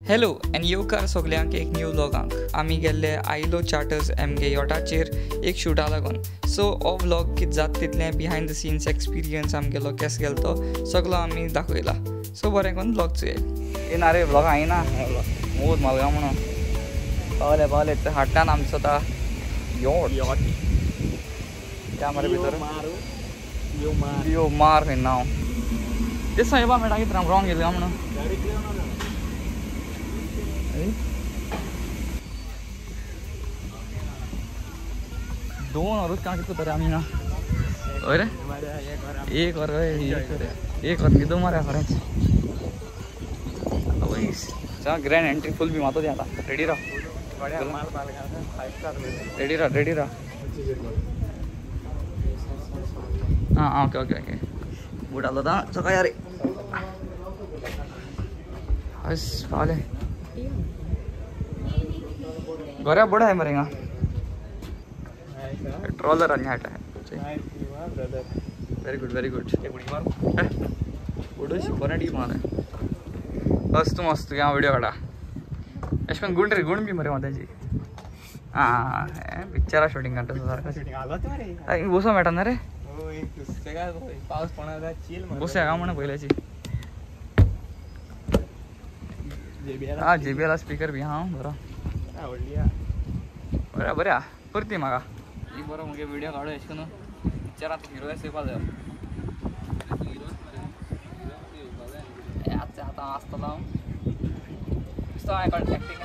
Hello आनी येवकार सगल्यांक एक न्यू व्लॉगांक. आमी गेल्ले आयलो चार्टर्स एमगे यॉटाचेर एक शूटा लागून. सो हो व्लॉग कितें जाता तितलें बिहायंड the scenes experience आमगेलो केस गेलो तो सगलो आमी दाखयला. सो बरें करून व्लॉग चोय. ए ना रे व्लॉग आयना मोद मालगांव म्हणून पावले पावले हाडटान आमचो आतां यॉट यॉट त्या मरे भितर यो मार खंय नांव ते साहेबा मेळटा कितें रॉंग गेले म्हणून. दोन वरूच काम कितें आमी ना हय रे एक वर एक वर न्हिदो मरे खरेंच. ग्रँड एंट्री फूल बी मातो ती आतां रेडी राव रेडी राव रेडी राव. हां ओके ओके ओके बूट आलो आतां सकाळी रे हस पावले बऱ्या बोर्ड आहे मरे हिंगा ट्रॉलर आनी हाडटा. Very good very good. Board बरें डी मार मस्त मस्त हांव व्हिडिओ काडा अशें करून गुण रे गुण बी मरे तेजी. आं पिक्चरां शुटींग काडटा सारकें बसो मेळटा ना रे बसया काय म्हणून पयल्याची. आं JBL speaker बी हां बरो बरें बरें आहा करती म्हाका एक बरो मुगे व्हिडिओ काडू अशें करून पिक्चरांत हिरो येवपा जायो. आतां आसतलो हांव दिसता हांवें एक्टींग.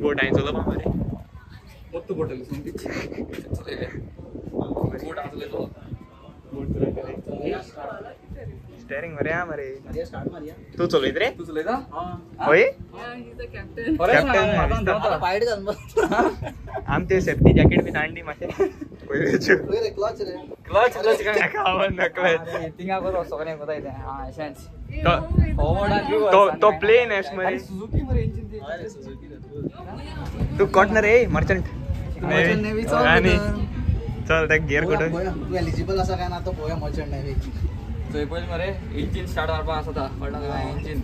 बोट हांवें चलोवपा मरे मोत्तू बोट बोट चलयलो स्टेरिंग मरे आ मरे तू चलयत रे तू चलयता हय आम ते सेफ्टी जॅकेट बी तांडी मातशें पयलींच्यो क्लच क्लच ना क्लच थिंगा बरो सगळें कोता येते. हां अशेंच तो प्लेन एश मरे सुजुकी मरे इंजिन तू कॉटनर रे मर्चंट नेव्ही चल ते गियर कुठे तू एलिजिबल आसा काय ना तो पोया मर्चंट नेव्ही थंय पयलीं मरे इंजिन स्टार्ट मारपा आसता कळटा तुका इंजिन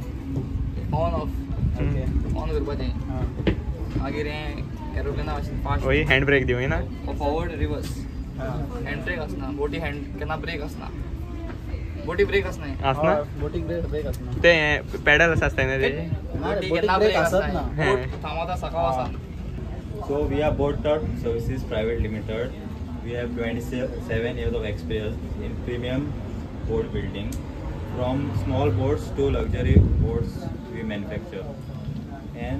ऑन ऑफ ऑन करपाचें मागीर हें एरोप्लेना भाशेन फास्ट हय हँड ब्रेक दिवं ना फॉवर्ड रिवर्स हँड ब्रेक आसना बोटी हँड केन्ना ब्रेक आसना बोटी ब्रेक आसना आसना बोटीक ब्रेक आसना ते पेडल आसता न्ही ते बोटी केन्ना ब्रेक आसना बोट थांबता सकाळ आसा. So we are Boatcraft Services Private Limited. We have 27 years of experience in premium boat building. From small boats to luxury boats we manufacture. And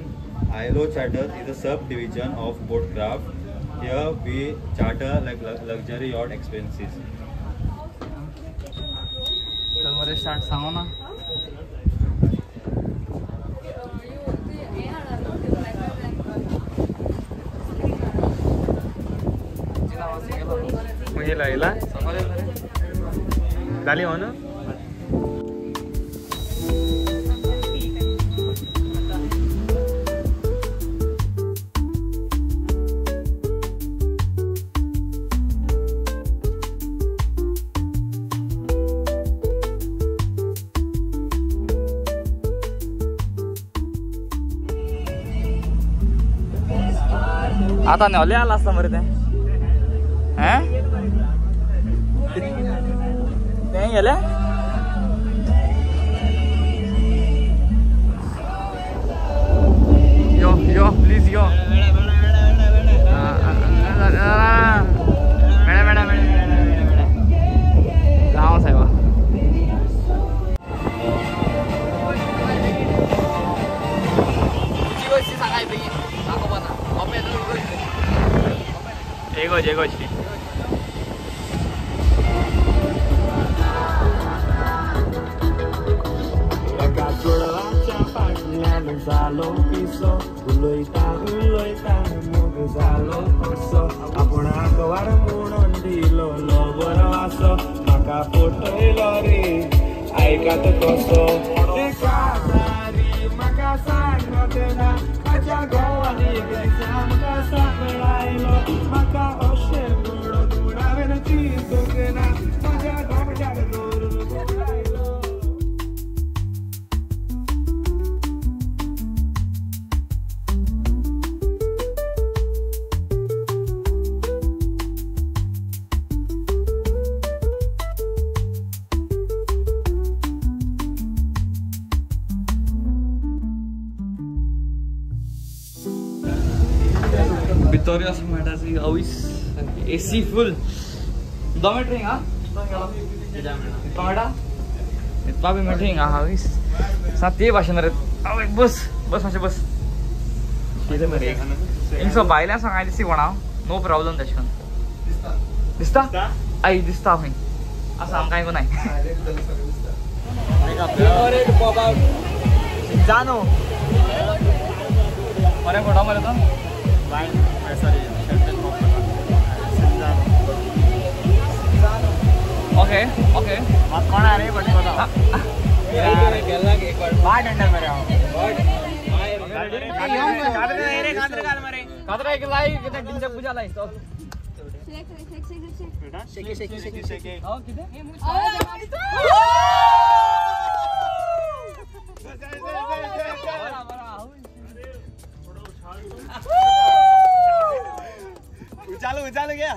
ILO Charters is a subdivision of Boatcraft. Here we charter like luxury yacht experiences. चल मरे start सांगो ना. येला येला जाली हो ना. आता न्होले आला आसता मरे तें हें तें गेलें. यो यो प्लीज यो मेळ्या मेळ्या मेळ्या मेळ्या जावं साहेबा. एगोज एगोज जालो पिसो उलयता उलयता मोग जालो कसो आपणाक वार म्हणून दिलो लो बरो आसो म्हाका फटयलो रे आयकात कसो म्हाका सांग तेन्ना म्हाज्या घोवान एक दिसा भितर असं म्हणटा अवीस एसी फुल दोमेट्री हिंगा मेळटा न्हिदपा बी मेळटा हिंगा हावीस सा ते भाशेन रे. आवय बस बस मातशें बस. हिंगसो भायल्यान सांगाय दिसता कोणा नो प्रॉब्लम तशें करून दिसता आई दिसता खंय आसा आमकां आयकूं नाय. जानो बरें फोटो मरे तो ओके ओके कोण रे उचालो उचालो गया.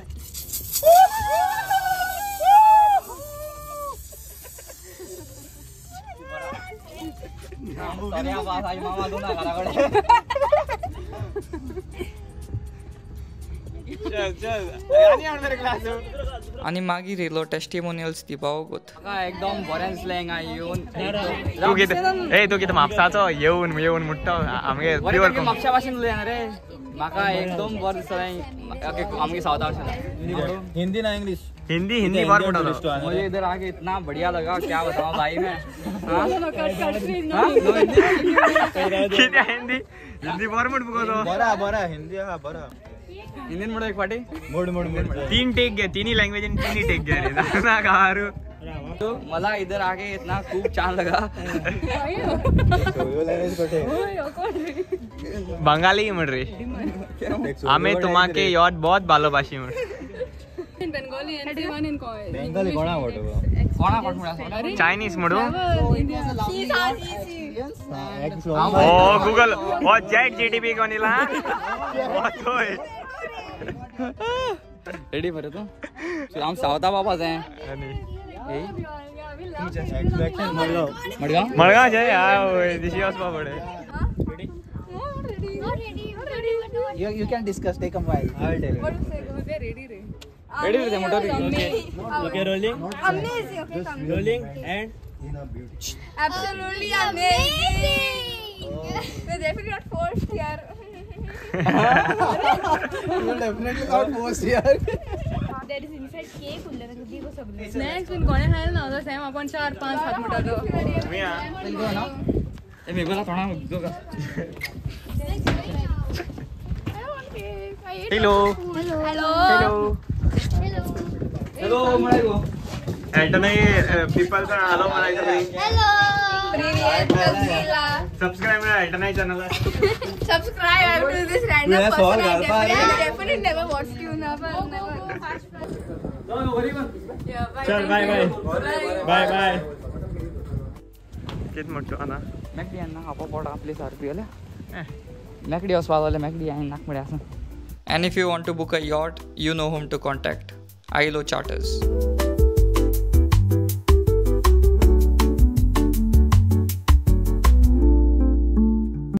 आनी मागीर येयलो टेस्टिमोनियल्स दिवपा वगत. एकदम बरें दिसलें हिंगा येवन. तूं कितें ए तूं कितें म्हापसाचो येवन येवन मुट्टो आमगे प्युअर म्हापशा भाशेन उलयना रे. म्हाका एकदम बरें दिसलें आमगे सावथा भाशेन. हिंदी ना इंग्लिश? हिंदी हिंदी बार मोटा. मुझे इधर आके इतना बढ़िया लगा क्या बताऊं भाई मैं. हिंदी हिंदी बार मोट बुको बरा बरा हिंदी. हा बरा हिंदीन मोड एक पाटी मोड मोड मोड तीन टेक घे तिन्ही लैंग्वेज तिन्ही टेक घे रे ना गारू. तो मला इधर आके इतना खूब चांद लगा. बंगाली म्हण रे आमे तुम्हाके यॉट बहुत भालोबाशी म्हण. बेंगाली कोणा आवडतो? कोणा आवडतो? चायनीज म्हणू. ओ गुगल ओ चॅट जीटीपी कोणीला होय रेडी बरे तू आम सावता बाबा जाय. मडगांव मडगांव जाय. हा दिशी वचपा पडे. You can discuss, take a while. I will tell you. What do you say? We are ready re. Ready re motor. Okay. Okay, rolling. Amazing. Okay, come. Rolling and absolutely amazing. We're definitely not forced here. We're definitely not forced here. There is inside cake उरले ना दी को सगळे. Snacks बिन कोणे खायला ना तो same आपण 4 5 7 मोठा तो. We'll go now. ए मेरे को थोड़ा दो का. Hello. Hello. Hello. Hello. Hello म्हणाय गो. एंटोनी पीपल का हेलो म्हणायचं. Hello. Привет, как дела? Subscribe my Antennae channel. Subscribe to this random person. I definitely never watched you now. Never. Yeah, bye. चल बाय बाय बाय बाय. कित मोठो आना मॅकडी ना हापो पोट आपली सारकी जाल्यार मॅकडी वचपा जाल्यार मॅकडी हांवें नाक म्हळ्यार आसा. And if you want to book a yacht, you know whom to contact. Ailo Charters.